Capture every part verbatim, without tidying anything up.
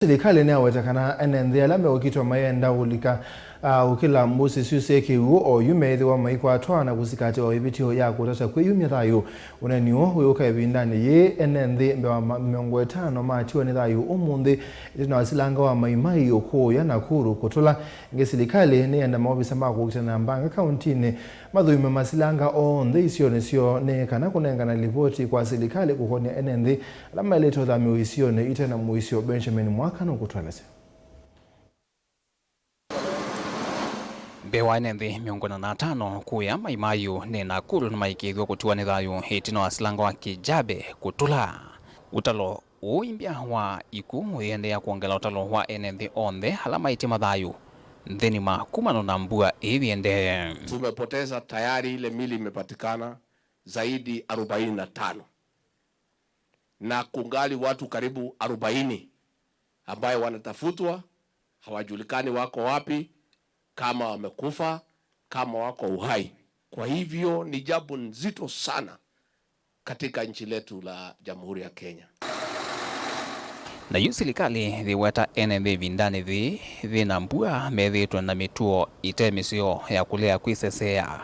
Silikalĩ nĩyaweta kana ene nthĩ ala meũkitwa mayenda ũlika, a, ũkĩla mbũsĩ syusĩe kĩw'ũ oyu meĩthĩwa maikwatwa na kũsika atĩ o ĩvĩtyo ya kũtata kwĩyumya thayũ. Ũneeni ũũ wĩũka ĩvindanĩ yĩĩ ene nthĩ mbee wa ma-, mĩongo ĩtano matiwa nĩ thayũ ũmũnthĩ ĩtina wa silanga wa Mai Mai ũkũũya Nakuru kũtũla. Ĩngĩ, silikalĩ nĩyenda maovisa ma kũkitana na mbanga kauntinĩ mathũime masilanga onthe isionĩ syoo nĩ kana kũnengana livoti kwa silikalĩ kũkonya ene nthĩ ala maĩlĩte ũthamĩwa isionĩ ite na mũisyo. Benjamin Mwaka nũkũtũelesya. Mbee wa ene nthĩ mĩongo ĩna na atano kũya Mai Mahiu nĩ Nakuru nĩmaĩkĩĩthw'e kũtiwa nĩ thayũ ĩtina wa silanga wa Kijabe kũtũla. Ũtalo ũũ imbya wa iku ũiendeea kwongela ũtalo wa ene nthĩ onthe ala maĩtye mathayũ nthĩnĩ ma kumano na mbua ĩĩ ĩendee. Tumepoteza tayari, ile mili imepatikana zaidi arobaini na tano, na kungali watu karibu arobaini ambayo wanatafutwa, hawajulikani wako wapi, kama wamekufa, kama wako uhai. Kwa hivyo ni jambo nzito sana katika nchi letu la Jamhuri ya Kenya. Na yu silikalĩ yĩweta ene nthĩ ĩvindanĩ yĩĩ yĩna mbua methĩĩtwe na mĩtuo ĩte mĩseo ya kũlea kwĩseseea.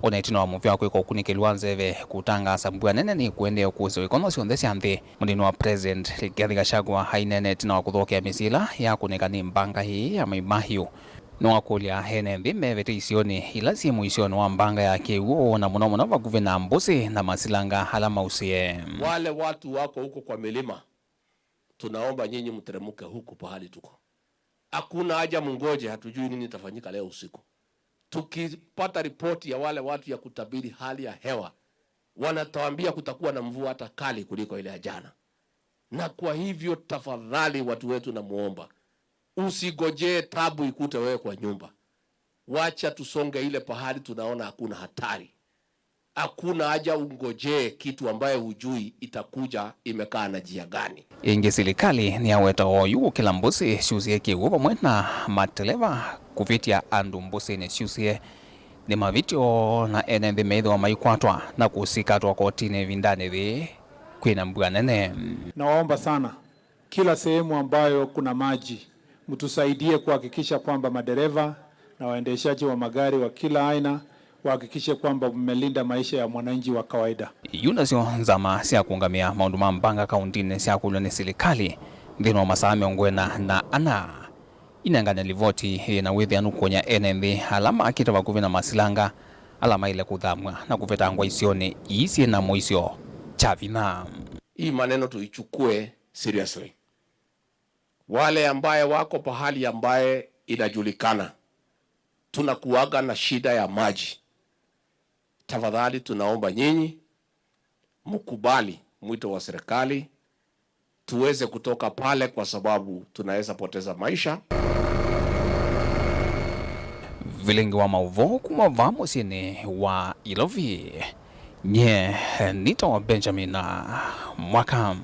O na ĩtina wa mũvĩa wa kwĩka ũkunĩkĩli wa nzeve kũtangaasa mbua nene nĩkũendee kũsĩwa ikono syonthe sya nthĩ, mũnini wa President Rigathi Gachagua aineena ĩtina wa kũthokea mĩsyĩ ĩla yakũnĩka nĩ mbanga ĩĩ ya Mai Mahiu. Nĩwakũlya ene nthĩ mevete isionĩ ila syĩ mũisyonĩ wa mbanga ya kĩw'ũ, na mũno mũno vakuvĩ na mbũsĩ na masilanga ala mausĩe. Wale watu wako huko kwa milima, tunaomba nyinyi mteremke huku pahali tuko. Hakuna haja mngoje, hatujui nini itafanyika leo usiku. Tukipata ripoti ya wale watu ya kutabiri hali ya hewa, wanatuambia kutakuwa na mvua hata kali kuliko ile ya jana. Na kwa hivyo, tafadhali, watu wetu, namuomba, usigojee tabu ikute wewe kwa nyumba. Wacha tusonge ile pahali tunaona hakuna hatari. Hakuna haja ungojee kitu ambaye hujui itakuja imekaa na njia gani. Ĩngĩ, silikalĩ nĩyaweta oyu kũkĩla mbũsĩ syusĩe kĩw'ũ vamwe na mateleva kũvĩtya andũ mbũsĩnĩ syusĩe nĩ mavĩtyo, na ene nthĩ meĩthĩwa maikwatwa na kũsikatwa kotinĩ ĩvindanĩ yĩĩ kwĩna mbua nene. Nawaomba sana, kila sehemu ambayo kuna maji, mtusaidie kuhakikisha kwamba madereva na waendeshaji wa magari wa kila aina wahakikishe kwamba mmelinda maisha ya mwananchi wa kawaida. Yu nasyo nzama sya kũũngamĩa maũndũ ma mbanga kauntinĩ syakũlw'a nĩ silikalĩ nthĩnĩ wa masaa mĩongo ĩna na ana inengane livoti yĩna wĩthĩanu kũnya ene nthĩ ala makĩte vakuvĩ na masilanga ala maĩle kũthamw'a na kũvetangwa isionĩ ii syĩ na mũisyo kya vinya. Hii maneno tuichukue seriously. Wale ambaye wako pahali ambaye inajulikana tunakuwaga na shida ya maji, tafadhali tunaomba nyinyi mkubali mwito wa serikali tuweze kutoka pale, kwa sababu tunaweza poteza maisha. Vilingi wa maũvoo kuma vaa mũsyĩnĩ wa Ilovi, nye nĩtawa Benjamin Mwaka.